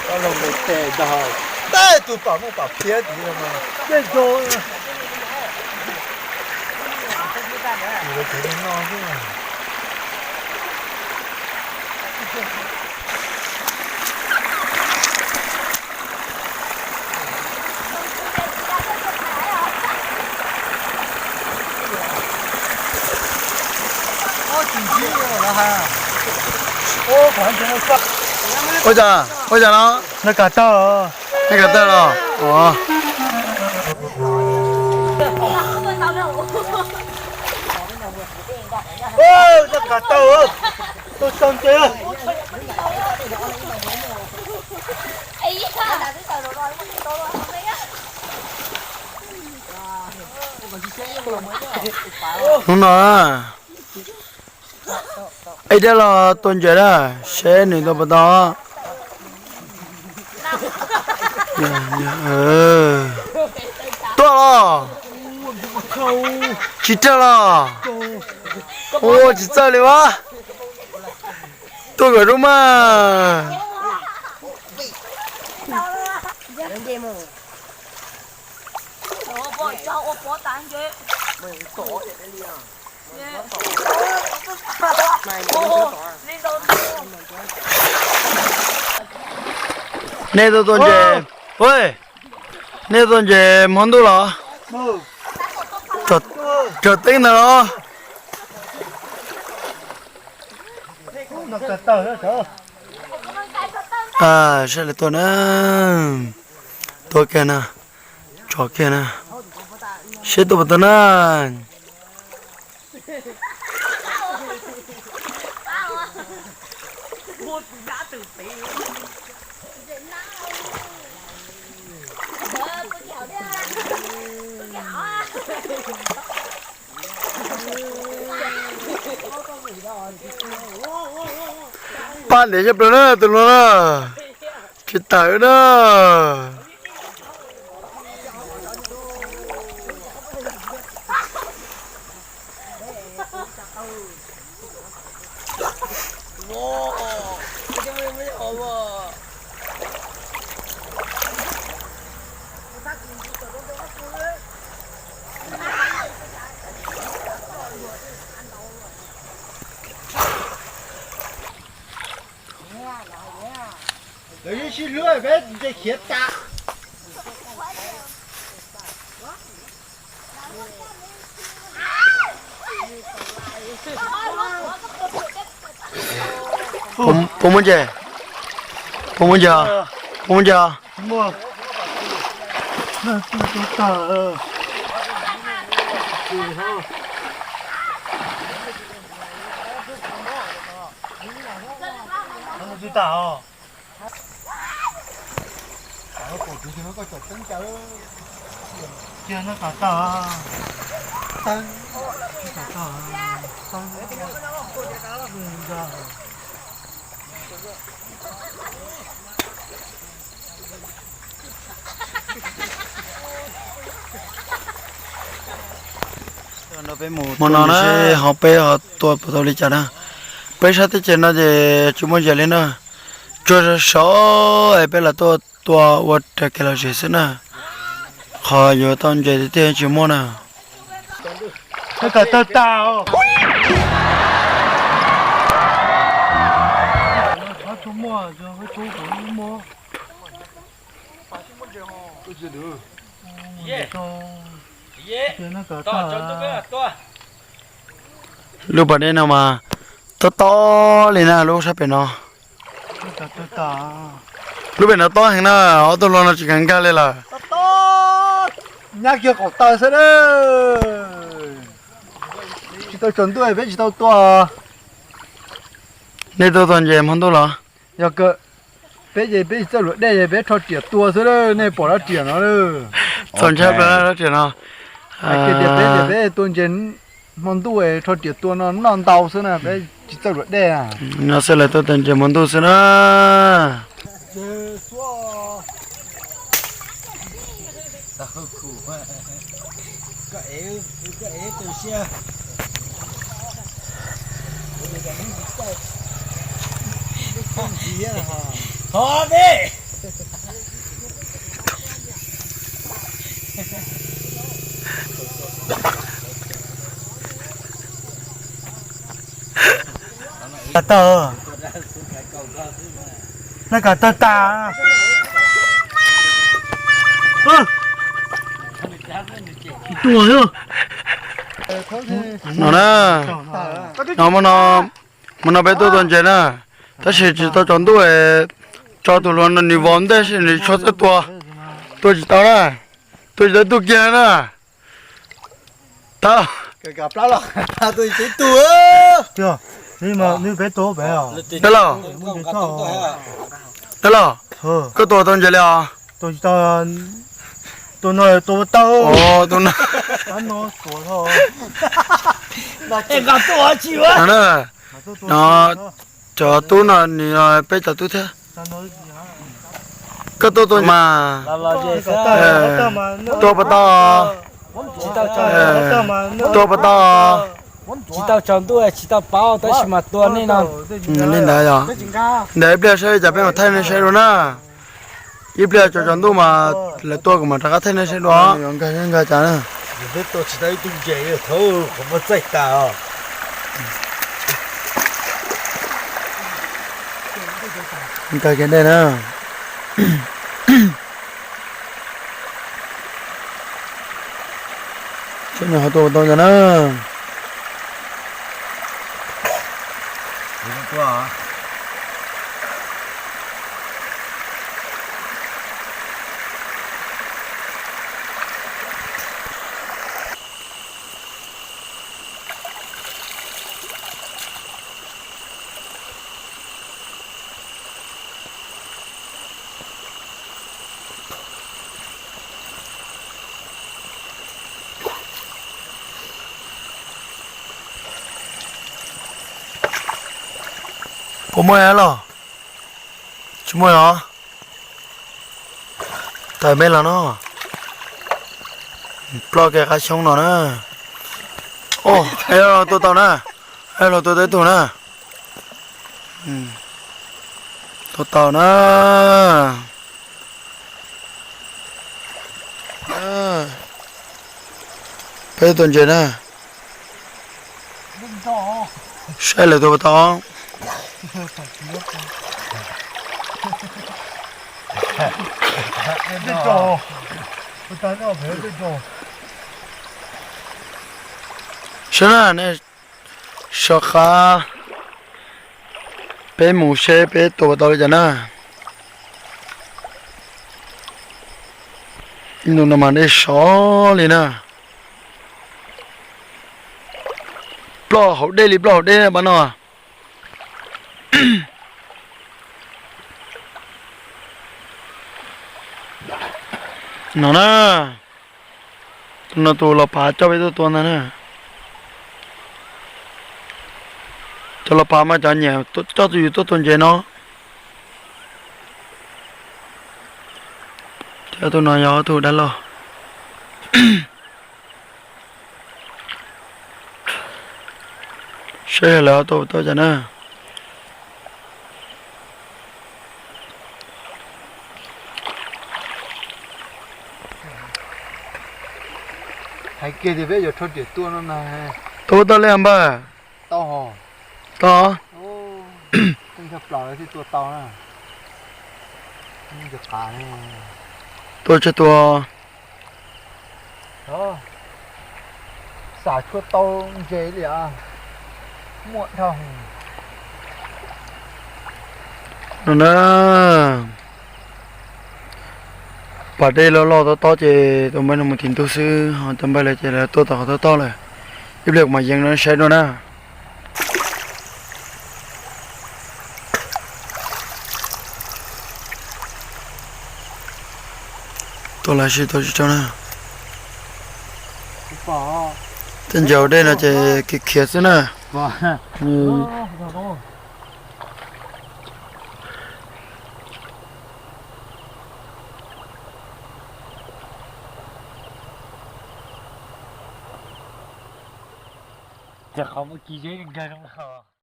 Los tes ntag, tej tus pam muaj pam phiab tid los mas tej zoo. Ua cas, ua cas no? Noj kav tawg, noj kav tawg los? Noj kav tawg, tawg tawg nte. Hnub no ib dab los tua ntses na, seb nws tua puas tau. Tuaj los? Tsis rag los? Ua tsis txawj li ua. Tuaj kom zoo mas. Nej tuaj tua ntses, nej tuaj tua ntses hmo ntuj los? Raug teeb ntag los? Sab li tuaj na, tuaj kiag na, tso kiag na, seb tuaj puas tau na. Paj ntev siab plaws na tus no na, tsis tawm na. Lawv yeej sib hlub peb ntse khiav tas. Puas muaj ntses? Puas muaj ntses? Puas muaj ntses? Hmo no na ho peb ho tua puas tau li cas na. Peb sab teb chaws no ces tsis muaj ntses li na. Tsuas saum es peb los tuaj tua ua raws kev lom zem xwb na. Qhov yuav tau ntses tiag tiag tsis muaj na. Tawg tas. Lub pas dej no mas tob tob li na lub sab pem no. Lub pem no tob heev na, ob tug hluas no tsis kam nkag li lawm. Nyab kiag qaum taw xwb na. Tsis tau tsaus ntuj peb tsis tau tua. Nej tuaj tua ntses hmo ntuj los? Yog peb ces peb tsis txawj luam dej, peb rho riam tua xwb, nej pom rab riam no. Txaus ntshai plaws rab riam no. Hais tias peb ces peb tua ntses hmo ntuj rho riam tua no noj ntau xwb na, peb tsis txawj luam dej. No xwb lawv tuaj tua ntses hmo ntuj xwb na. Thov nej, Tawg, nej kam tawg tas. No na, no, hmo no peb tuaj tua ntses na, tab sis tsis tau tsaus ntuj, tso tus hluas no nws vau ntej nws tso txawj tua, tua tsis tau na, tua tsis tau tuaj kiag na. Tau. Dab laug, dab laug, koj tua tau ntses li os? Tua no, tua no. No na, no, cov tub no nws peb cov tub thiab. Koj tuaj tua mas, tua puas tau? Tua puas tau? Tsis tau tsaus ntuj tsis tau paub tab sis mas tua nej no. Li ntawd yog, ntawd ib pliag saib cas peb mam thaij nej saib dua na. Ib pliag tsaus tsaus ntuj mas lawv tua kuv mam rov qab thaij nej saib dua. Nkag nkag cas na. Nkag kiag dej na. Seb nws ho tua puas tau ntses na. Puas muaj los? Tsis muaj os. Tawm me los no. Ploj kiag qab xyoob no na. Tua tau na. Los tua tau ib tug na. Tua tau na. Peb tua ntses na. Saib lawv tua puas tau. Saib na, nej soj qab, peb mus seb peb tua puas tau li cas na. Ib ntu no mas dej sov li na. Ploj hauv dej li, ploj hauv dej pab no. No na, tus no tus los pav coj peb tuaj tua ntag na. Cov los pav mas cov nyiam coj tus yus tuaj tua ntses no. Cov tus no yog ob tug dab laug. Saib lawv tua tau cas na. Hais kiag tias peb yuav rho riam tua no na. Tua tau li npawg? Tau. Tau. Tej nrog plaws thiaj tua tau na. Tua tseg tua. Xam tshuaj tau ntses li as. Muaj dhau. No na, pas dej loj loj tob tob ces tus npawg no mus tim ntug xwb, ho cov npawg lawv ces lawv tuaj tom qhov tob tob lawm. Ib pliag kuv mam yees no saib dua na. Tuaj lawv sib tuaj tsis tau na. Tej ntses hauv dej no ces khiav khiav xwb na. Ces qhov muaj kis zeb nkag zoo no.